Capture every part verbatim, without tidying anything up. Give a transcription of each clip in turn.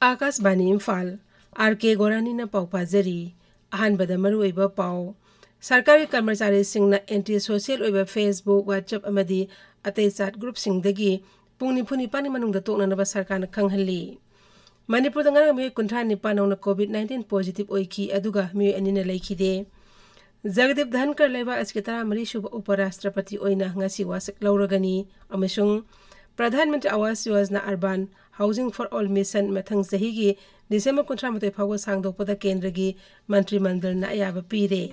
ꯑꯥꯀꯥꯁꯕꯥꯅꯤ Imphal, R ꯀꯦ ꯒꯣꯔꯥꯅꯤꯅ ꯄꯥꯎ ꯄꯥꯖꯔꯤ꯫ ꯑꯍꯥꯟꯕꯗ ꯃꯔꯨꯑꯣꯏꯕ ꯄꯥꯎ꯫ ꯁꯔꯀꯥꯔꯒꯤ ꯀꯔꯃꯆꯥꯔꯤꯁꯤꯡꯅ ꯑꯦꯟꯇꯤ ꯁꯣꯁꯤꯌꯦꯜ ꯑꯣꯏꯕ Facebook, WhatsApp ꯑꯃꯗꯤ ꯑꯇꯩ ꯆꯥꯠ ꯒ꯭ꯔꯨꯞꯁꯤꯡꯗꯒꯤ ꯄꯨꯡ ꯅꯤꯐꯨ ꯅꯤꯄꯥꯟꯒꯤ ꯃꯅꯨꯡꯗ ꯇꯣꯛꯅꯅꯕ ꯁꯔꯀꯥꯔꯅ ꯈꯪꯍꯜꯂꯤ꯫ ꯃꯅꯤꯄꯨꯔꯗ ꯉꯔꯥꯡ ꯃꯤꯑꯣꯏ ꯀꯨꯟꯊ꯭ꯔꯥ ꯅꯤꯄꯥꯟ ꯅꯧꯅ COVID nineteen positive ꯑꯣꯏꯈꯤ, ꯑꯗꯨꯒ ꯃꯤꯑꯣꯏ ꯑꯅꯤꯅ ꯂꯩꯈꯤꯗꯦ꯫ ꯖꯒꯗꯤꯞ ꯙꯟꯀꯔ ꯂꯩꯕꯥꯛ ꯑꯁꯤꯒꯤ ꯇꯔꯥꯃꯔꯤ ꯁꯨꯕ ꯎꯄ ꯔꯥꯁꯇ꯭ꯔꯄꯇꯤ ꯑꯣꯏꯅ ꯉꯁꯤ ꯋꯥꯁꯛ ꯂꯧꯔꯒꯅꯤ ꯑꯃꯁꯨꯡ Pradhan Mantri Awas Yojana urban housing for all mission ꯃꯊꯪ ꯆꯍꯤꯒꯤ ꯗꯤꯁꯦꯝꯕꯔ ꯀꯨꯟꯊ꯭ꯔꯥ ꯃꯥꯊꯣꯏ ꯐꯥꯎꯕ ꯁꯥꯡꯗꯣꯛꯄꯗ ꯀꯦꯟꯗ꯭ꯔꯒꯤ ꯃꯟꯇ꯭ꯔꯤ ꯃꯟꯗꯜꯅ ꯑꯌꯥꯕ ꯄꯤꯔꯦ꯫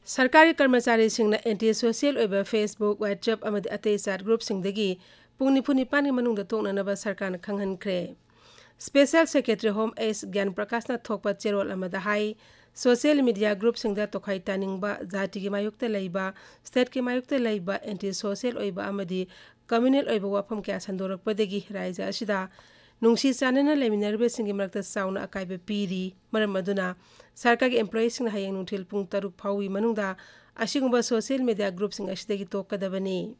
ꯁꯔꯀꯥꯔꯒꯤ ꯀꯔꯃꯆꯥꯔꯤꯁꯤꯡꯅ ꯑꯦꯟꯇꯤ ꯁꯣꯁꯤꯌꯦꯜ ꯑꯣꯏꯕ Facebook, WhatsApp ꯑꯃꯗꯤ ꯑꯇꯩ ꯆꯥꯠ ꯒ꯭ꯔꯨꯞꯁꯤꯡꯗꯒꯤ ꯄꯨꯡ ꯅꯤꯐꯨ ꯅꯤꯄꯥꯟꯒꯤ ꯃꯅꯨꯡꯗ ꯇꯣꯛꯅꯅꯕ ꯁꯔꯀꯥꯔꯅ ꯈꯪꯍꯟꯈ꯭ꯔꯦ꯫ ꯁ꯭ꯄꯦꯁꯦꯜ ꯁꯦꯀ꯭ꯔꯦꯇꯔꯤ ꯍꯣꯝ ꯑꯦꯁ ꯒ꯭ꯌꯥꯟ ꯄ꯭ꯔꯀꯥꯁꯅ ꯊꯣꯛꯄ ꯆꯦꯔꯣꯜ ꯑꯃꯗ ꯍꯥꯏ, ꯁꯣꯁꯤꯌꯦꯜ ꯃꯤꯗꯤꯌꯥ ꯒ꯭ꯔꯨꯞꯁꯤꯡꯗ ꯇꯣꯈꯥꯏ ꯇꯥꯅꯤꯡꯕ, ꯖꯥꯇꯤꯒꯤ ꯃꯥꯌꯣꯛꯇ ꯂꯩꯕ, ꯁ꯭ꯇꯦꯠꯀꯤ ꯃꯥꯌꯣꯛꯇ ꯂꯩꯕ, ꯑꯦꯟꯇꯤ ꯁꯣꯁꯤꯌꯦꯜ ꯑꯣꯏꯕ ꯑꯃꯗꯤ ꯀꯝꯃ꯭ꯌꯨꯅꯦꯜ ꯑꯣꯏꯕ ꯋꯥꯐꯝ ꯀꯌꯥ ꯁꯟꯗꯣꯔꯛꯄꯗꯒꯤ ꯔꯥꯖ꯭ꯌ ꯑꯁꯤꯗ ꯅꯨꯡꯁꯤ ꯆꯥꯟꯅꯅ ꯂꯩꯃꯤꯟꯅꯔꯤꯕꯁꯤꯡꯒꯤ ꯃꯔꯛꯇ ꯆꯥꯎꯅ ꯑꯀꯥꯏꯕ ꯄꯤꯔꯤ꯫ ꯃꯔꯝ ꯑꯗꯨꯅ ꯁꯔꯀꯥꯔꯒꯤ ꯏꯝꯄ꯭ꯂꯣꯌꯤꯁꯤꯡꯅ ꯍꯌꯦꯡ ꯅꯨꯡꯊꯤꯜ ꯄꯨꯡ ꯇꯔꯨꯛ ꯐꯥꯎꯒꯤ ꯃꯅꯨꯡꯗ ꯑꯁꯤꯒꯨꯝꯕ ꯁꯣꯁꯤꯌꯦꯜ ꯃꯤꯗꯤꯌꯥ ꯒ꯭ꯔꯨꯞꯁꯤꯡ ꯑꯁꯤꯗꯒꯤ ꯇꯣꯛꯀꯗꯕꯅꯤ꯫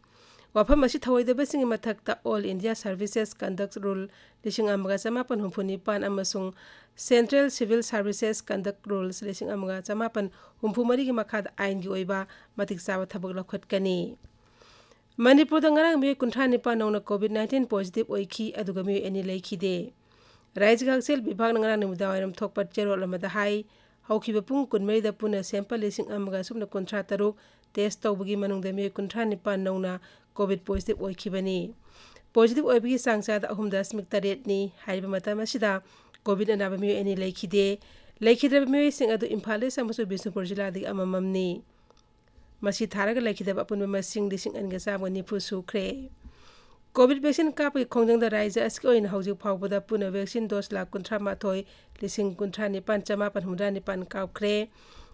ꯋꯥꯐꯝ ꯑꯁꯤ ꯊꯧꯑꯣꯏꯗꯕꯁꯤꯡꯒꯤ ꯃꯊꯛꯇ All India Services Conduct Rule ꯂꯤꯁꯤꯡ ꯑꯃꯒ ꯆꯃꯥꯄꯟ ꯍꯨꯝꯐꯨ ꯅꯤꯄꯥꯟ ꯑꯃꯁꯨꯡ Central Civil Services Conduct Rules ꯂꯤꯁꯤꯡ ꯑꯃꯒ ꯆꯃꯥꯄꯟ ꯍꯨꯝꯐꯨ ꯃꯔꯤꯒꯤ ꯃꯈꯥꯗ ꯑꯥꯏꯟꯒꯤ ꯑꯣꯏꯕ ꯃꯇꯤꯛ ꯆꯥꯕ ꯊꯕꯛ ꯂꯧꯈꯠꯀꯅꯤ꯫ ꯃꯅꯤꯄꯨꯔꯗ ꯉꯔꯥꯡ ꯃꯤꯑꯣꯏ ꯀꯨꯟꯊ꯭ꯔꯥ ꯅꯤꯄꯥꯟ ꯅꯧꯅ COVID nineteen positive ꯑꯣꯏꯈꯤ, ꯑꯗꯨꯒ ꯃꯤꯑꯣꯏ ꯑꯅꯤ ꯂꯩꯈꯤꯗꯦ꯫ ꯔꯥꯖ꯭ꯌꯒꯤ ꯍꯛꯁꯦꯜ ꯕꯤꯚꯥꯒꯅ ꯉꯔꯥꯡ ꯅꯨꯃꯤꯗꯥꯡꯋꯥꯏꯔꯝ ꯊꯣꯛꯄ ꯆꯦꯔꯣꯜ ꯑꯃꯗ ꯍꯥꯏ, ꯍꯧꯈꯤꯕ ꯄꯨꯡ ꯀꯨꯟꯃꯔꯤꯗ ꯄꯨꯟꯅ sample ꯂꯤꯁꯤꯡ ꯑꯃꯒ ꯁꯨꯞꯅ ꯀꯨꯟꯊ꯭ꯔꯥ ꯇꯔꯨꯛ test ꯇꯧꯕꯒꯤ ꯃꯅꯨꯡꯗ ꯃꯤꯑꯣꯏ ꯀꯨꯟꯊ꯭ꯔꯥ ꯅꯤꯄꯥꯟ ꯅꯧꯅ COVID positive ꯑꯣꯏꯈꯤꯕꯅꯤ꯫ Positive ꯑꯣꯏꯕꯒꯤ ꯆꯥꯡ ꯆꯥꯗ ꯑꯍꯨꯝ ꯗꯁꯃꯤꯛ ꯇꯔꯦꯠꯅꯤ꯫ ꯍꯥꯏꯔꯤꯕ ꯃꯇꯝ ꯑꯁꯤꯗ COVID ꯑꯅꯥꯕ ꯃꯤꯑꯣꯏ ꯑꯅꯤ ꯂꯩꯈꯤꯗꯦ꯫ ꯂꯩꯈꯤꯗ꯭ꯔꯕ ꯃꯤꯑꯣꯏꯁꯤꯡ ꯑꯗꯨ ꯏꯝꯐꯥꯜ ꯏꯁ ꯑꯃꯁꯨꯡ ꯕꯤꯁꯅꯨꯄꯨꯔ ꯖꯤꯂꯥꯗꯒꯤ ꯑꯃꯃꯝꯅꯤ꯫ ꯃꯁꯤ ꯊꯥꯔꯒ ꯂꯩꯈꯤꯗꯕ ꯑꯄꯨꯟꯕ ꯃꯁꯤꯡ ꯂꯤꯁꯤꯡ ꯑꯅꯤꯒ ꯆꯥꯝꯃꯒ ꯅꯤꯐꯨ ꯁꯨꯈ꯭ꯔꯦ꯫ COVID vaccine ꯀꯥꯞꯄꯒꯤ ꯈꯣꯡꯖꯪꯗ ꯔꯥꯖ꯭ꯌ ꯑꯁꯤꯒꯤ ꯑꯣꯏꯅ ꯍꯧꯖꯤꯛ ꯐꯥꯎꯕꯗ ꯄꯨꯟꯅ vaccine dose ꯂꯥꯈ ꯀꯨꯟꯊ꯭ꯔꯥ ꯃꯥꯊꯣꯏ, ꯂꯤꯁꯤꯡ ꯀꯨꯟꯊ꯭ꯔꯥ ꯅꯤꯄꯥꯟ, ꯆꯃꯥꯄꯟ ꯍꯨꯝꯐꯨꯇꯔꯥ ꯅꯤꯄꯥꯟ ꯀꯥꯞꯈ꯭ꯔꯦ꯫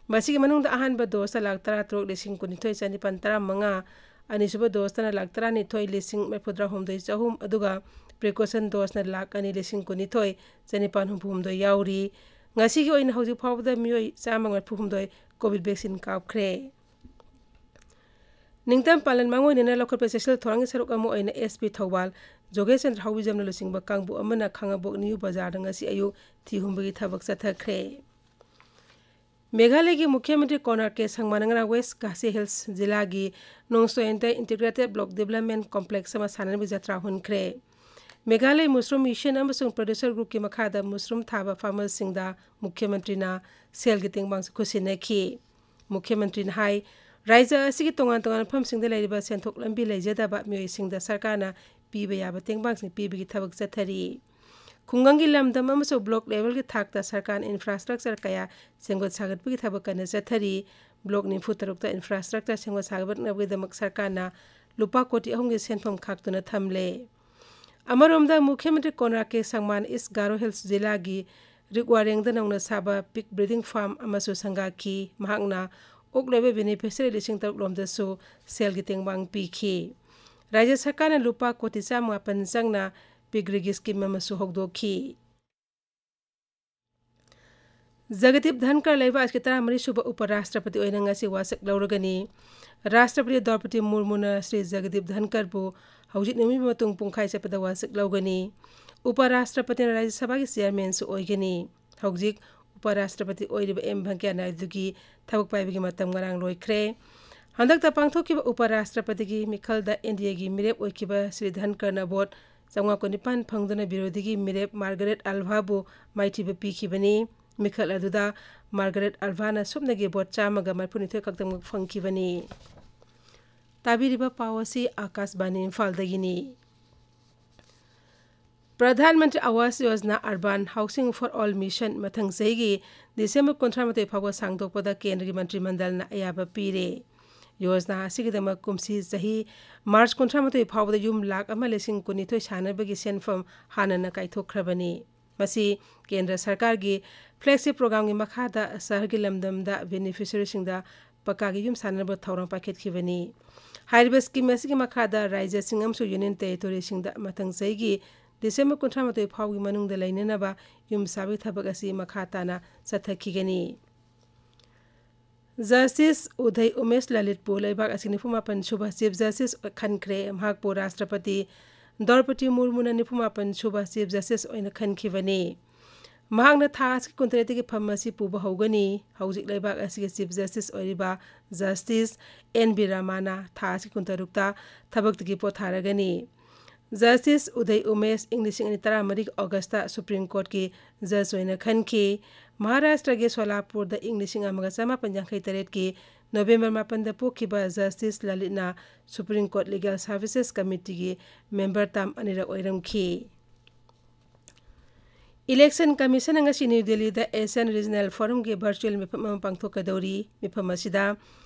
ꯃꯁꯤꯒꯤ ꯃꯅꯨꯡꯗ ꯑꯍꯥꯟꯕ doseꯇ ꯂꯥꯈ ꯇꯔꯥꯇꯔꯨꯛ, ꯂꯤꯁꯤꯡ ꯀꯨꯟꯅꯤꯊꯣꯏ, ꯆꯅꯤꯄꯥꯟ ꯇꯔꯥꯃꯉꯥ, ꯑꯅꯤꯁꯨꯕ doseꯇꯅ ꯂꯥꯈ ꯇꯔꯥꯅꯤꯊꯣꯏ, ꯂꯤꯁꯤꯡ ꯃꯔꯤꯐꯨꯇꯔꯥꯍꯨꯝꯗꯣꯏ, ꯆꯍꯨꯝ, ꯑꯗꯨꯒ Precaution doseꯅ ꯂꯥꯈ ꯑꯅꯤ ꯂꯤꯁꯤꯡ ꯀꯨꯟꯅꯤꯊꯣꯏ ꯆꯅꯤꯄꯥꯟ ꯍꯨꯝꯐꯨ ꯍꯨꯝꯗꯣꯏ ꯌꯥꯎꯔꯤ꯫ ꯉꯁꯤꯒꯤ ꯑꯣꯏꯅ ꯍꯧꯖꯤꯛ ꯐꯥꯎꯕꯗ ꯃꯤꯑꯣꯏ ꯆꯥꯝꯃ ꯃꯔꯤꯐꯨ ꯍꯨꯝꯗꯣꯏ COVID vaccine ꯀꯥꯞꯈ꯭ꯔꯦ꯫ ꯅꯤꯡꯇꯝ ꯄꯥꯂꯟ ꯃꯥꯡꯑꯣꯏꯅꯅ ꯂꯧꯈꯠꯄ ꯆꯦꯛꯁꯤꯜ ꯊꯧꯔꯥꯡꯒꯤ ꯁꯔꯨꯛ ꯑꯃ ꯑꯣꯏꯅ SP ꯊꯧꯕꯥꯜ ꯖꯣꯒꯦꯁ ꯆꯟꯗ꯭ꯔ ꯍꯥꯎꯕꯤꯖꯝꯅ ꯂꯨꯆꯤꯡꯕ ꯀꯥꯡꯕꯨ ꯑꯃꯅ ꯈꯥꯉꯕꯣꯛ ꯅ꯭ꯌꯨ ꯕꯖꯥꯔꯗ ꯉꯁꯤ ꯑꯌꯨꯛ ꯊꯤ ꯍꯨꯝꯕꯒꯤ ꯊꯕꯛ ꯆꯠꯊꯈ꯭ꯔꯦ꯫ ꯃꯦꯘꯥꯂꯌꯒꯤ ꯃꯨꯈ꯭ꯌ ꯃꯟꯇ꯭ꯔꯤ ꯀꯣꯅꯔ ꯀꯦ ꯁꯪꯃꯥꯅ ꯉꯔꯥꯡ ꯋꯦꯁ ꯈꯥꯁꯤ ꯍꯤꯜꯁ ꯖꯤꯂꯥꯒꯤ ꯅꯣꯡꯁꯣꯏꯟꯗ Integrated Block Development Complex ꯑꯃ ꯁꯥꯟꯅꯅꯕꯒꯤ ꯖꯇ꯭ꯔꯥ ꯍꯨꯟꯈ꯭ꯔꯦ꯫ ꯃꯦꯘꯥꯂꯌ ꯃꯨꯁꯔꯨꯝ ꯃꯤꯁꯟ ꯑꯃꯁꯨꯡ ꯄ꯭ꯔꯗ꯭ꯌꯨꯁꯔ ꯒ꯭ꯔꯨꯞꯀꯤ ꯃꯈꯥꯗ ꯃꯨꯁꯔꯨꯝ ꯊꯥꯕ ꯐꯥꯔꯃꯔꯁꯤꯡꯗ ꯃꯨꯈ꯭ꯌ ꯃꯟꯇ꯭ꯔꯤꯅ ꯁꯦꯜꯒꯤ ꯇꯦꯡꯕꯥꯡꯁꯨ ꯈꯨꯠꯁꯤꯟꯅꯈꯤ꯫ ꯃꯨꯈ꯭ꯌ ꯃꯟꯇ꯭ꯔꯤꯅ ꯍꯥꯏ, ꯔꯥꯖ꯭ꯌ ꯑꯁꯤꯒꯤ ꯇꯣꯉꯥꯟ ꯇꯣꯉꯥꯟꯕ ꯃꯐꯝꯁꯤꯡꯗ ꯂꯩꯔꯤꯕ ꯁꯦꯟꯊꯣꯛ ꯂꯝꯕꯤ ꯂꯩꯖꯗꯕ ꯃꯤꯑꯣꯏꯁꯤꯡꯗ ꯁꯔꯀꯥꯔꯅ ꯄꯤꯕ ꯌꯥꯕ ꯇꯦꯡꯕꯥꯡꯁꯤꯡ ꯄꯤꯕꯒꯤ ꯊꯕꯛ ꯆꯠꯊꯔꯤ꯫ ꯈꯨꯡꯒꯪꯒꯤ ꯂꯝꯗꯝ ꯑꯃꯁꯨꯡ ꯕ꯭ꯂꯣꯛ ꯂꯦꯚꯦꯜꯒꯤ ꯊꯥꯛꯇ ꯁꯔꯀꯥꯔꯅ ꯏꯟꯐ꯭ꯔꯥꯁ꯭ꯇ꯭ꯔꯛꯆꯔ ꯀꯌꯥ ꯁꯦꯝꯒꯠ ꯁꯥꯒꯠꯄꯒꯤ ꯊꯕꯛ ꯀꯟꯅ ꯆꯠꯊꯔꯤ꯫ ꯕ꯭ꯂꯣꯛ ꯅꯤꯐꯨ ꯇꯔꯨꯛꯇ ꯏꯟꯐ꯭ꯔꯥꯁ꯭ꯇ꯭ꯔꯛꯆꯔ ꯁꯦꯝꯒꯠ ꯁꯥꯒꯠꯅꯕꯒꯤꯗꯃꯛ ꯁꯔꯀꯥꯔꯅ ꯂꯨꯄꯥ ꯀꯣꯇꯤ ꯑꯍꯨꯝꯒꯤ ꯁꯦꯟꯐꯝ ꯈꯥꯛꯇꯨꯅ ꯊꯝꯂꯦ꯫ ꯑꯃꯔꯣꯝꯗ ꯃꯨꯈ꯭ꯌ ꯃꯟꯇ꯭ꯔꯤ ꯀꯣꯅꯔꯥ ꯀꯦ ꯁꯪꯃꯥꯟ ꯏꯁ ꯒꯥꯔꯣ ꯍꯤꯜꯁ ꯖꯤꯂꯥꯒꯤ ꯔꯤꯛꯋꯥꯔꯦꯡꯗ ꯅꯧꯅ ꯁꯥꯕ pig breeding farm ꯑꯃꯁꯨ ꯁꯪꯒꯥꯈꯤ꯫ ꯃꯍꯥꯛꯅ ꯑꯣꯛ ꯂꯣꯏꯕ beneficiary ꯂꯤꯁꯤꯡ ꯇꯔꯨꯛ ꯂꯣꯝꯗꯁꯨ ꯁꯦꯜꯒꯤ ꯇꯦꯡꯕꯥꯡ ꯄꯤꯈꯤ꯫ ꯔꯥꯖ꯭ꯌ ꯁꯔꯀꯥꯔꯅ ꯂꯨꯄꯥ ꯀꯣꯇꯤ ꯆꯥꯝꯃꯥꯄꯟ ꯆꯪꯅ piggery scheme ꯑꯃꯁꯨ ꯍꯧꯗꯣꯛꯈꯤ꯫ ꯖꯒꯗꯤꯞ ꯙꯟꯀꯔ ꯂꯩꯕꯥꯛ ꯑꯁꯤꯒꯤ ꯇꯔꯥꯃꯔꯤ ꯁꯨꯕ ꯎꯄ ꯔꯥꯁꯇ꯭ꯔꯄꯇꯤ ꯑꯣꯏꯅ ꯉꯁꯤ ꯋꯥꯁꯛ ꯂꯧꯔꯒꯅꯤ꯫ ꯔꯥꯁꯇ꯭ꯔꯄꯇꯤ ꯗ꯭ꯔꯧꯄꯗꯤ ꯃꯨꯔꯃꯨꯅ ꯁ꯭ꯔꯤ ꯖꯒꯗꯤꯞ ꯙꯟꯀꯔꯕꯨ ꯍꯧꯖꯤꯛ ꯅꯨꯃꯤꯠ ꯃꯇꯨꯡ ꯄꯨꯡꯈꯥꯏ ꯆꯠꯄꯗ ꯋꯥꯁꯛ ꯂꯧꯒꯅꯤ꯫ ꯎꯄ ꯔꯥꯁꯇ꯭ꯔꯄꯇꯤꯅ ꯔꯥꯖ꯭ꯌ ꯁꯚꯥꯒꯤ ꯆꯤꯌꯔꯃꯦꯟꯁꯨ ꯑꯣꯏꯒꯅꯤ꯫ ꯍꯧꯖꯤꯛ ꯎꯄ ꯔꯥꯁꯇ꯭ꯔꯄꯇꯤ ꯑꯣꯏꯔꯤꯕ ꯑꯦꯝ ꯚꯦꯡꯀꯌꯥ ꯅꯥꯏꯗꯨꯒꯤ ꯊꯕꯛ ꯄꯥꯏꯕꯒꯤ ꯃꯇꯝ ꯉꯔꯥꯡ ꯂꯣꯏꯈ꯭ꯔꯦ꯫ ꯍꯟꯗꯛꯇ ꯄꯥꯡꯊꯣꯛꯈꯤꯕ ꯎꯄ ꯔꯥꯁꯇ꯭ꯔꯄꯇꯤꯒꯤ ꯃꯤꯈꯜꯗ ꯑꯦꯟ ꯗꯤ ꯑꯦꯒꯤ ꯃꯤꯔꯦꯞ ꯑꯣꯏꯈꯤꯕ ꯁ꯭ꯔꯤ ꯙꯟꯀꯔꯅ ꯚꯣꯠ ꯆꯥꯝꯃꯉꯥ ꯀꯨꯟꯅꯤꯄꯥꯟ ꯐꯪꯗꯨꯅ ꯕꯤꯔꯣꯙꯤꯒꯤ ꯃꯤꯔꯦꯞ ꯃꯥꯔꯒꯔꯦꯠ ꯑꯜꯚꯥꯕꯨ ꯃꯥꯏꯊꯤꯕ ꯄꯤꯈꯤꯕꯅꯤ꯫ ꯃꯤꯈꯜ ꯑꯗꯨꯗ ꯃꯥꯔꯒꯔꯦꯠ ꯑꯜꯚꯥꯅ ꯁꯨꯞꯅꯒꯤ ꯚꯣꯠ ꯆꯥꯝꯃꯒ ꯃꯔꯤꯐꯨꯅꯤꯊꯣꯏ ꯈꯛꯇꯃꯛ ꯐꯪꯈꯤꯕꯅꯤ꯫ ꯇꯥꯕꯤꯔꯤꯕ ꯄꯥꯎ ꯑꯁꯤ ꯑꯥꯀꯥꯁꯕꯥꯅꯤ ꯏꯝꯐꯥꯜꯗꯒꯤꯅꯤ꯫ ꯄ꯭ꯔꯙꯥꯟ Mantri Awas Yojana Urban Housing for All Mission ꯃꯊꯪ ꯆꯍꯤꯒꯤ ꯗꯤꯁꯦꯝꯕꯔ ꯀꯨꯟꯊ꯭ꯔꯥꯃꯥꯊꯣꯏ ꯐꯥꯎꯕ ꯁꯥꯡꯗꯣꯛꯄꯗ ꯀꯦꯟꯗ꯭ꯔꯒꯤ ꯃꯟꯇ꯭ꯔꯤ ꯃꯟꯗꯜꯅ ꯑꯌꯥꯕ ꯄꯤꯔꯦ꯫ ꯌꯣꯖꯅꯥ ꯑꯁꯤꯒꯤꯗꯃꯛ ꯀꯨꯝꯁꯤ ꯆꯍꯤ ꯃꯥꯔꯆ ꯀꯨꯟꯊ꯭ꯔꯥꯃꯥꯊꯣꯏ ꯐꯥꯎꯕꯗ ꯌꯨꯝ ꯂꯥꯈ ꯑꯃ ꯂꯤꯁꯤꯡ ꯀꯨꯟꯅꯤꯊꯣꯏ ꯁꯥꯅꯕꯒꯤ ꯁꯦꯟꯐꯝ ꯍꯥꯟꯅꯅ ꯀꯥꯏꯊꯣꯛꯈ꯭ꯔꯕꯅꯤ꯫ ꯃꯁꯤ ꯀꯦꯟꯗ꯭ꯔ ꯁꯔꯀꯥꯔꯒꯤ flagship programꯒꯤ ꯃꯈꯥꯗ ꯁꯍꯔꯒꯤ ꯂꯝꯗꯝꯗ beneficiaryꯁꯤꯡꯗ ꯄꯀꯥꯒꯤ ꯌꯨꯝ ꯁꯥꯅꯅꯕ ꯊꯧꯔꯥꯡ ꯄꯥꯏꯈꯠꯈꯤꯕꯅꯤ꯫ ꯍꯥꯏꯔꯤꯕ ꯁ꯭ꯀꯤꯝ ꯑꯁꯤꯒꯤ ꯃꯈꯥꯗ ꯔꯥꯖ꯭ꯌꯁꯤꯡ ꯑꯃꯁꯨꯡ ꯌꯨꯅꯤꯌꯟ ꯇꯦꯔꯤꯇꯣꯔꯤꯁꯤꯡꯗ ꯃꯊꯪ ꯆꯍꯤꯒꯤ ꯗꯤꯁꯦꯝꯕꯔ ꯀꯨꯟꯊ꯭ꯔꯥ ꯃꯥꯊꯣꯏ ꯐꯥꯎꯒꯤ ꯃꯅꯨꯡꯗ ꯂꯩꯅꯅꯕ ꯌꯨꯝ ꯁꯥꯕꯒꯤ ꯊꯕꯛ ꯑꯁꯤ ꯃꯈꯥ ꯇꯥꯅ ꯆꯠꯊꯈꯤꯒꯅꯤ꯫ ꯖꯁꯇꯤꯁ ꯎꯗꯩ ꯎꯃꯦꯁ ꯂꯂꯤꯠꯄꯨ ꯂꯩꯕꯥꯛ ꯑꯁꯤꯒꯤ ꯅꯤꯐꯨ ꯃꯥꯄꯟ ꯁꯨꯕ ꯆꯤꯐ ꯖꯁꯇꯤꯁ ꯈꯟꯈ꯭ꯔꯦ꯫ ꯃꯍꯥꯛꯄꯨ ꯔꯥꯁꯇ꯭ꯔꯄꯇꯤ ꯗ꯭ꯔꯧꯄꯗꯤ ꯃꯨꯔꯃꯨꯅ ꯅꯤꯐꯨ ꯃꯥꯄꯟ ꯁꯨꯕ ꯆꯤꯐ ꯖꯁꯇꯤꯁ ꯑꯣꯏꯅ ꯈꯟꯈꯤꯕꯅꯤ꯫ ꯃꯍꯥꯛꯅ ꯊꯥ ꯑꯁꯤꯒꯤ ꯀꯨꯟꯇꯔꯦꯠꯇꯒꯤ ꯐꯝ ꯑꯁꯤ ꯄꯨꯕ ꯍꯧꯒꯅꯤ꯫ ꯍꯧꯖꯤꯛ ꯂꯩꯕꯥꯛ ꯑꯁꯤꯒꯤ ꯆꯤꯐ ꯖꯁꯇꯤꯁ ꯑꯣꯏꯔꯤꯕ ꯖꯁꯇꯤꯁ ꯑꯦꯟ ꯕꯤ ꯔꯃꯥꯅꯥ ꯊꯥ ꯑꯁꯤꯒꯤ ꯀꯨꯟꯇꯔꯨꯛꯇ ꯊꯕꯛꯇꯒꯤ ꯄꯣꯊꯥꯔꯒꯅꯤ꯫ ꯖꯁꯇꯤꯁ ꯎꯗꯩ ꯎꯃꯦꯁ ꯏꯪ ꯂꯤꯁꯤꯡ ꯑꯅꯤ ꯇꯔꯥꯃꯔꯤꯒꯤ ꯑꯣꯒꯁꯇ ꯁꯨꯄ꯭ꯔꯤꯝ ꯀꯣꯔꯠꯀꯤ ꯖꯖ ꯑꯣꯏꯅ ꯈꯟꯈꯤ꯫ ꯃꯍꯥꯔꯥꯁꯇ꯭ꯔꯒꯤ ꯁꯣꯂꯥꯄꯨꯔꯗ ꯏꯪ ꯂꯤꯁꯤꯡ ꯑꯃꯒ ꯆꯃꯥꯄꯟ ꯌꯥꯡꯈꯩ ꯇꯔꯦꯠꯀꯤ ꯅꯣꯕꯦꯝꯕꯔ ꯃꯥꯄꯟꯗ ꯄꯣꯛꯈꯤꯕ ꯖꯁꯇꯤꯁ ꯂꯂꯤꯠꯅ ꯁꯨꯄ꯭ꯔꯤꯝ ꯀꯣꯔꯠ ꯂꯤꯒꯦꯜ ꯁꯔꯚꯤꯁꯦꯁ ꯀꯃꯤꯇꯤꯒꯤ ꯃꯦꯝꯕꯔ ꯇꯥꯝ ꯑꯅꯤꯔꯛ ꯑꯣꯏꯔꯝꯈꯤ꯫ ꯏꯂꯦꯛꯁꯟ ꯀꯃꯤꯁꯟꯅ ꯉꯁꯤ ꯅ꯭ꯌꯨ ꯗꯦꯜꯂꯤꯗ ꯑꯦꯁꯤꯌꯥꯟ ꯔꯤꯖꯅꯦꯜ ꯐꯣꯔꯝꯒꯤ ꯚꯔꯆꯨꯑꯦꯜ ꯃꯤꯐꯝ ꯑꯃ ꯄꯥꯡꯊꯣꯛꯀꯗꯧꯔꯤ꯫ ꯃꯤꯐꯝ ꯑꯁꯤꯗ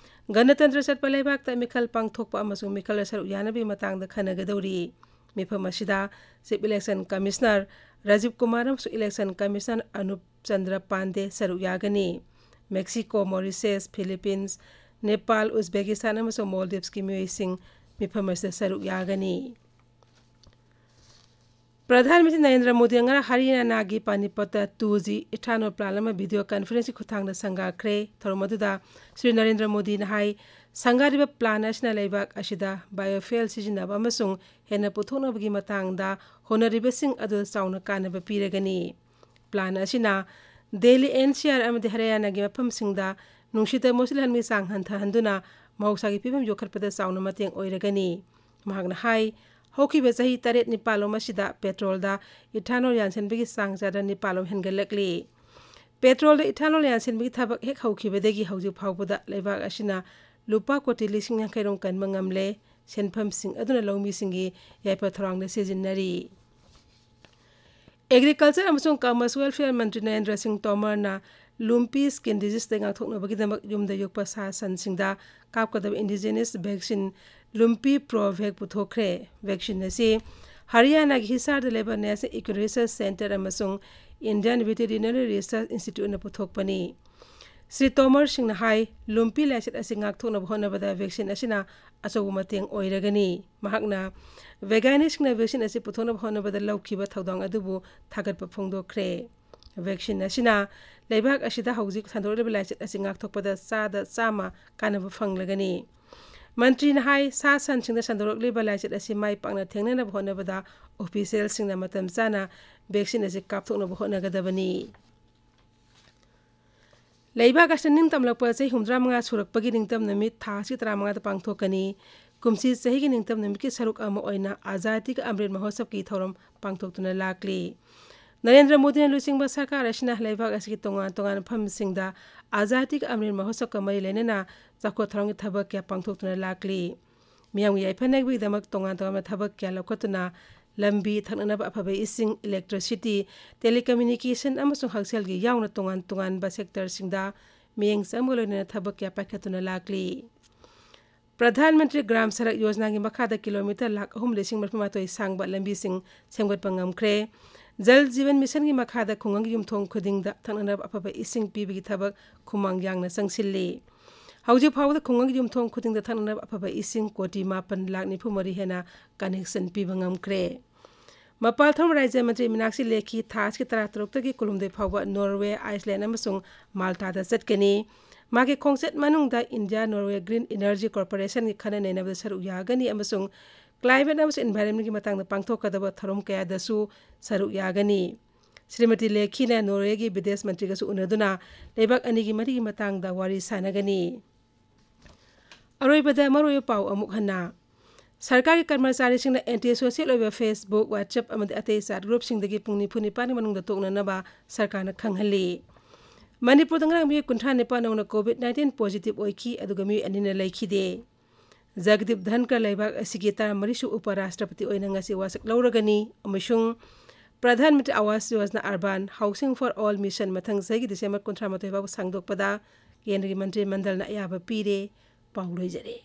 ꯒꯅꯇꯟꯇ꯭ꯔ ꯆꯠꯄ ꯂꯩꯕꯥꯛꯇ ꯃꯤꯈꯜ ꯄꯥꯡꯊꯣꯛꯄ ꯑꯃꯁꯨꯡ ꯃꯤꯈꯜꯗ ꯁꯔꯨꯛ ꯌꯥꯅꯕꯒꯤ ꯃꯇꯥꯡꯗ ꯈꯟꯅꯒꯗꯧꯔꯤ꯫ ꯃꯤꯐꯝ ꯑꯁꯤꯗ chief election commissioner Rajiv Kumar ꯑꯃꯁꯨꯡ ꯏꯂꯦꯛꯁꯟ ꯀꯃꯤꯁꯅꯔ ꯑꯅꯨꯞ ꯆꯟꯗ꯭ꯔ ꯄꯥꯟꯗꯦ ꯁꯔꯨꯛ ꯌꯥꯒꯅꯤ꯫ ꯃꯦꯛꯁꯤꯀꯣ, ꯃꯣꯔꯤꯁꯦꯁ, ꯐꯤꯂꯤꯄꯤꯟꯁ, ꯅꯦꯄꯥꯜ, ꯎꯖꯕꯦꯀꯤꯁꯇꯥꯟ ꯑꯃꯁꯨꯡ ꯃꯣꯜꯗꯤꯚꯁꯀꯤ ꯃꯤꯑꯣꯏꯁꯤꯡ ꯃꯤꯐꯝ ꯑꯁꯤꯗ ꯁꯔꯨꯛ ꯌꯥꯒꯅꯤ꯫ ꯄ꯭ꯔꯙꯥꯟ ꯃꯟꯇ꯭ꯔꯤ ꯅꯔꯦꯟꯗ꯭ꯔ ꯃꯣꯗꯤ ꯉꯔꯥꯡ ꯍꯔꯤꯌꯥꯅꯥꯒꯤ ꯄꯥꯅꯤꯄꯠꯇ ꯇꯨ ꯖꯤ ethanol plant ꯑꯃ ꯚꯤꯗꯤꯑꯣ ꯀꯟꯐꯔꯦꯟꯁꯀꯤ ꯈꯨꯠꯊꯥꯡꯗ ꯁꯪꯒꯥꯈ꯭ꯔꯦ꯫ ꯊꯧꯔꯝ ꯑꯗꯨꯗ ꯁ꯭ꯔꯤ ꯅꯔꯦꯟꯗ꯭ꯔ ꯃꯣꯗꯤꯅ ꯍꯥꯏ, ꯁꯪꯒꯥꯔꯤꯕ plant ꯑꯁꯤꯅ ꯂꯩꯕꯥꯛ ꯑꯁꯤꯗ biofuel ꯁꯤꯖꯤꯟꯅꯕ ꯑꯃꯁꯨꯡ ꯍꯦꯟꯅ ꯄꯨꯊꯣꯛꯅꯕꯒꯤ ꯃꯇꯥꯡꯗ ꯍꯣꯠꯅꯔꯤꯕꯁꯤꯡ ꯑꯗꯨꯗ ꯆꯥꯎꯅ ꯀꯥꯟꯅꯕ ꯄꯤꯔꯒꯅꯤ꯫ Plant ꯑꯁꯤꯅ ꯗꯦꯜꯂꯤ, ꯑꯦꯟ ꯁꯤ ꯑꯥꯔ ꯑꯃꯗꯤ ꯍꯔꯤꯌꯥꯅꯥꯒꯤ ꯃꯐꯝꯁꯤꯡꯗ ꯅꯨꯡꯁꯤꯠꯇ ꯃꯣꯠꯁꯤꯜꯍꯟꯕꯒꯤ ꯆꯥꯡ ꯍꯟꯊꯍꯟꯗꯨꯅ ꯃꯍꯧꯁꯥꯒꯤ ꯐꯤꯕꯝ ꯌꯣꯛꯈꯠꯄꯗ ꯆꯥꯎꯅ ꯃꯇꯦꯡ ꯑꯣꯏꯔꯒꯅꯤ꯫ ꯃꯍꯥꯛꯅ ꯍꯥꯏ, ꯍꯧꯈꯤꯕ ꯆꯍꯤ ꯇꯔꯦꯠ ꯅꯤꯄꯥꯜꯂꯣꯝ ꯑꯁꯤꯗ ꯄꯦꯇ꯭ꯔꯣꯜꯗ ethanol ꯌꯥꯟꯁꯤꯟꯕꯒꯤ ꯆꯥꯡ ꯆꯥꯗ ꯅꯤꯄꯥꯜꯂꯣꯝ ꯍꯦꯟꯒꯠꯂꯛꯂꯤ꯫ ꯄꯦꯇ꯭ꯔꯣꯜꯗ ethanol ꯌꯥꯟꯁꯤꯟꯕꯒꯤ ꯊꯕꯛ ꯍꯦꯛ ꯍꯧꯈꯤꯕꯗꯒꯤ ꯍꯧꯖꯤꯛ ꯐꯥꯎꯕꯗ ꯂꯩꯕꯥꯛ ꯑꯁꯤꯅ ꯂꯨꯄꯥ ꯀꯣꯇꯤ ꯂꯤꯁꯤꯡ ꯌꯥꯡꯈꯩ ꯔꯣꯝ ꯀꯟꯕ ꯉꯝꯂꯦ꯫ ꯁꯦꯟꯐꯝꯁꯤꯡ ꯑꯗꯨꯅ ꯂꯧꯃꯤꯁꯤꯡꯒꯤ ꯌꯥꯏꯐ ꯊꯧꯔꯥꯡꯗ ꯁꯤꯖꯤꯟꯅꯔꯤ꯫ Agriculture ꯑꯃꯁꯨꯡ Commerce Welfare ꯃꯟꯇ꯭ꯔꯤ ꯅꯔꯦꯟꯗ꯭ꯔ ꯁꯤꯡ ꯇꯣꯃꯔꯅ ꯂꯨꯝꯄꯤ skin diseaseꯇ ꯉꯥꯛꯊꯣꯛꯅꯕꯒꯤꯗꯃꯛ ꯌꯨꯝꯗ ꯌꯣꯛꯄ ꯁꯥ ꯁꯟꯁꯤꯡꯗ ꯀꯥꯞꯀꯗꯕ indigenous vaccine ꯂꯨꯝꯄꯤ Provac ꯄꯨꯊꯣꯛꯈ꯭ꯔꯦ꯫ Vaccine ꯑꯁꯤ ꯍꯔꯤꯌꯥꯅꯥꯒꯤ ꯍꯤꯁꯥꯔꯗ ꯂꯩꯕ National Equine Research Centre ꯑꯃꯁꯨꯡ Indian Veterinary Research Instituteꯅ ꯄꯨꯊꯣꯛꯄꯅꯤ꯫ ꯁ꯭ꯔꯤ ꯇꯣꯃꯔ ꯁꯤꯡꯅ ꯍꯥꯏ, ꯂꯨꯝꯄꯤ ꯂꯥꯏꯆꯠ ꯑꯁꯤ ꯉꯥꯛꯊꯣꯛꯅꯕ ꯍꯣꯠꯅꯕꯗ vaccine ꯑꯁꯤꯅ ꯑꯆꯧꯕ ꯃꯇꯦꯡ ꯑꯣꯏꯔꯒꯅꯤ꯫ ꯃꯍꯥꯛꯅ ꯕꯩꯒ꯭ꯌꯥꯅꯤꯛꯁꯤꯡꯅ vaccine ꯑꯁꯤ ꯄꯨꯊꯣꯛꯅꯕ ꯍꯣꯠꯅꯕꯗ ꯂꯧꯈꯤꯕ ꯊꯧꯗꯥꯡ ꯑꯗꯨꯕꯨ ꯊꯥꯒꯠꯄ ꯐꯣꯡꯗꯣꯛꯈ꯭ꯔꯦ꯫ Vaccine ꯑꯁꯤꯅ ꯂꯩꯕꯥꯛ ꯑꯁꯤꯗ ꯍꯧꯖꯤꯛ ꯁꯟꯗꯣꯔꯛꯂꯤꯕ ꯂꯥꯏꯆꯠ ꯑꯁꯤ ꯉꯥꯛꯊꯣꯛꯄꯗ ꯆꯥꯗ ꯆꯥꯝꯃ ꯀꯥꯟꯅꯕ ꯐꯪꯂꯒꯅꯤ꯫ ꯃꯟꯇ꯭ꯔꯤꯅ ꯍꯥꯏ, ꯁꯥ ꯁꯟꯁꯤꯡꯗ ꯁꯟꯗꯣꯔꯛꯂꯤꯕ ꯂꯥꯏꯆꯠ ꯑꯁꯤ ꯃꯥꯏ ꯄꯥꯛꯅ ꯊꯦꯡꯅꯅꯕ ꯍꯣꯠꯅꯕꯗ officialꯁꯤꯡꯅ ꯃꯇꯝ ꯆꯥꯅ vaccine ꯑꯁꯤ ꯀꯥꯞꯊꯣꯛꯅꯕ ꯍꯣꯠꯅꯒꯗꯕꯅꯤ꯫ ꯂꯩꯕꯥꯛ ꯑꯁꯤꯅ ꯅꯤꯡꯇꯝꯂꯛꯄ ꯆꯍꯤ ꯍꯨꯝꯐꯨꯇꯔꯥ ꯃꯉꯥ ꯁꯨꯔꯛꯄꯒꯤ ꯅꯤꯡꯇꯝ ꯅꯨꯃꯤꯠ ꯊꯥ ꯑꯁꯤ ꯇꯔꯥꯃꯉꯥꯗ ꯄꯥꯡꯊꯣꯛꯀꯅꯤ꯫ ꯀꯨꯝꯁꯤ ꯆꯍꯤꯒꯤ ꯅꯤꯡꯇꯝ ꯅꯨꯃꯤꯠꯀꯤ ꯁꯔꯨꯛ ꯑꯃ ꯑꯣꯏꯅ ꯑꯖꯥꯗꯤ ꯀ ꯑꯃ꯭ꯔꯤꯠ ꯃꯍꯣꯠꯁꯕꯀꯤ ꯊꯧꯔꯝ ꯄꯥꯡꯊꯣꯛꯇꯨꯅ ꯂꯥꯛꯂꯤ꯫ ꯅꯔꯦꯟꯗ꯭ꯔ ꯃꯣꯗꯤꯅ ꯂꯨꯆꯤꯡꯕ ꯁꯔꯀꯥꯔ ꯑꯁꯤꯅ ꯂꯩꯕꯥꯛ ꯑꯁꯤꯒꯤ ꯇꯣꯉꯥꯟ ꯇꯣꯉꯥꯟꯕ ꯃꯐꯝꯁꯤꯡꯗ ꯑꯖꯥꯗꯤ ꯀ ꯑꯃ꯭ꯔꯤꯠ ꯃꯍꯣꯠꯁꯕꯀ ꯃꯔꯤ ꯂꯩꯅꯅ ꯆꯥꯎꯈꯠ ꯊꯧꯔꯥꯡꯒꯤ ꯊꯕꯛ ꯀꯌꯥ ꯄꯥꯡꯊꯣꯛꯇꯨꯅ ꯂꯥꯛꯂꯤ꯫ ꯃꯤꯌꯥꯝꯒꯤ ꯌꯥꯏꯐꯅꯕꯒꯤꯗꯃꯛ ꯇꯣꯉꯥꯟ ꯇꯣꯉꯥꯟꯕ ꯊꯕꯛ ꯀꯌꯥ ꯂꯧꯈꯠꯇꯨꯅ ꯂꯝꯕꯤ, ꯊꯛꯅꯅꯕ ꯑꯐꯕ ꯏꯁꯤꯡ, electricity, telecommunication ꯑꯃꯁꯨꯡ ꯍꯛꯁꯦꯜꯒꯤ ꯌꯥꯎꯅ ꯇꯣꯉꯥꯟ ꯇꯣꯉꯥꯟꯕ sectorꯁꯤꯡꯗ ꯃꯤꯠꯌꯦꯡ ꯆꯪꯕꯒ ꯂꯣꯏꯅꯅ ꯊꯕꯛ ꯀꯌꯥ ꯄꯥꯏꯈꯠꯇꯨꯅ ꯂꯥꯛꯂꯤ꯫ ꯄ꯭ꯔꯙꯥꯟ ꯃꯟꯇ꯭ꯔꯤ ꯒ꯭ꯔꯥꯝ ꯁꯔꯛ ꯌꯣꯖꯅꯥꯒꯤ ꯃꯈꯥꯗ ꯀꯤꯂꯣꯃꯤꯇꯔ ꯂꯥꯈ ꯑꯍꯨꯝ ꯂꯤꯁꯤꯡ ꯃꯔꯤꯐꯨ ꯃꯥꯊꯣꯏ ꯁꯥꯡꯕ ꯂꯝꯕꯤꯁꯤꯡ ꯁꯦꯝꯒꯠꯄ ꯉꯝꯈ꯭ꯔꯦ꯫ ꯖꯜ ꯖꯤꯕꯟ ꯃꯤꯁꯟꯒꯤ ꯃꯈꯥꯗ ꯈꯨꯡꯒꯪꯒꯤ ꯌꯨꯝꯊꯣꯡ ꯈꯨꯗꯤꯡꯗ ꯊꯛꯅꯅꯕ ꯑꯐꯕ ꯏꯁꯤꯡ ꯄꯤꯕꯒꯤ ꯊꯕꯛ ꯈꯨꯃꯥꯡ ꯌꯥꯡꯅ ꯆꯪꯁꯤꯜꯂꯤ꯫ ꯍꯧꯖꯤꯛ ꯐꯥꯎꯕꯗ ꯈꯨꯡꯒꯪꯒꯤ ꯌꯨꯝꯊꯣꯡ ꯈꯨꯗꯤꯡꯗ ꯊꯛꯅꯅꯕ ꯑꯐꯕ ꯏꯁꯤꯡ ꯀꯣꯇꯤ ꯃꯥꯄꯟ ꯂꯥꯈ ꯅꯤꯐꯨ ꯃꯔꯤ ꯍꯦꯟꯅ connection ꯄꯤꯕ ꯉꯝꯈ꯭ꯔꯦ꯫ ꯃꯄꯥꯜ ꯊꯣꯡ ꯔꯥꯖ꯭ꯌ ꯃꯟꯇ꯭ꯔꯤ ꯃꯤꯅꯥꯛꯁꯤ ꯂꯦꯈꯤ ꯊꯥ ꯑꯁꯤꯒꯤ ꯇꯔꯥꯇꯔꯨꯛꯇꯒꯤ ꯀꯨꯟꯍꯨꯝꯗꯣꯏ ꯐꯥꯎꯕ ꯅꯣꯔꯋꯦ, ꯑꯥꯏꯁꯂꯦꯟ ꯑꯃꯁꯨꯡ ꯃꯥꯜꯇꯥꯗ ꯆꯠꯀꯅꯤ꯫ ꯃꯥꯒꯤ ꯈꯣꯡꯆꯠ ꯃꯅꯨꯡꯗ ꯏꯟꯗꯤꯌꯥ ꯅꯣꯔꯋꯦ Green Energy Corporationꯒꯤ ꯈꯟꯅ ꯅꯩꯅꯕꯗ ꯁꯔꯨꯛ ꯌꯥꯒꯅꯤ ꯑꯃꯁꯨꯡ climate ꯑꯃꯁꯨꯡ environmentꯀꯤ ꯃꯇꯥꯡꯗ ꯄꯥꯡꯊꯣꯛꯀꯗꯕ ꯊꯧꯔꯝ ꯀꯌꯥꯗꯁꯨ ꯁꯔꯨꯛ ꯌꯥꯒꯅꯤ꯫ ꯁ꯭ꯔꯤꯃꯇꯤ ꯂꯦꯈꯤꯅ ꯅꯣꯔꯋꯦꯒꯤ ꯕꯤꯗꯦꯁ ꯃꯟꯇ꯭ꯔꯤꯒꯁꯨ ꯎꯅꯗꯨꯅ ꯂꯩꯕꯥꯛ ꯑꯅꯤꯒꯤ ꯃꯔꯤꯒꯤ ꯃꯇꯥꯡꯗ ꯋꯥꯔꯤ ꯁꯥꯟꯅꯒꯅꯤ꯫ ꯑꯔꯣꯏꯕꯗ ꯃꯔꯨꯑꯣꯏꯕ ꯄꯥꯎ ꯑꯃꯨꯛ ꯍꯟꯅ꯫ ꯁꯔꯀꯥꯔꯒꯤ ꯀꯔꯃꯆꯥꯔꯤꯁꯤꯡꯅ anti social ꯑꯣꯏꯕ Facebook, WhatsApp ꯑꯃꯗꯤ ꯑꯇꯩ chat groupꯁꯤꯡꯗꯒꯤ ꯄꯨꯡ ꯅꯤꯐꯨ ꯅꯤꯄꯥꯟꯒꯤ ꯃꯅꯨꯡꯗ ꯇꯣꯛꯅꯅꯕ ꯁꯔꯀꯥꯔꯅ ꯈꯪꯍꯜꯂꯤ꯫ ꯃꯅꯤꯄꯨꯔꯗ ꯉꯔꯥꯡ ꯃꯤꯑꯣꯏ ꯀꯨꯟꯊ꯭ꯔꯥ ꯅꯤꯄꯥꯟ ꯅꯧꯅ COVID nineteen positive ꯑꯣꯏꯈꯤ, ꯑꯗꯨꯒ ꯃꯤꯑꯣꯏ ꯑꯅꯤꯅ ꯂꯩꯈꯤꯗꯦ꯫ ꯖꯒꯗꯤꯞ ꯙꯟꯀꯔ ꯂꯩꯕꯥꯛ ꯑꯁꯤꯒꯤ ꯇꯔꯥꯃꯔꯤꯁꯨꯕ ꯎꯄ ꯔꯥꯁꯇ꯭ꯔꯄꯇꯤ ꯑꯣꯏꯅ ꯉꯁꯤ ꯋꯥꯁꯛ ꯂꯧꯔꯒꯅꯤ ꯑꯃꯁꯨꯡ Pradhan Mantri Awas Yojana urban Housing for All Mission ꯃꯊꯪ ꯆꯍꯤꯒꯤ ꯗꯤꯁꯦꯝꯕꯔ ꯀꯨꯟꯊ꯭ꯔꯥ ꯃꯥꯊꯣꯏ ꯐꯥꯎꯕ ꯁꯥꯡꯗꯣꯛꯄꯗ ꯀꯦꯟꯗ꯭ꯔꯒꯤ ꯃꯟꯇ꯭ꯔꯤ ꯃꯟꯗꯜꯅ ꯑꯌꯥꯕ ꯄꯤꯔꯦ꯫ ꯄꯥꯎ ꯂꯣꯏꯖꯔꯦ꯫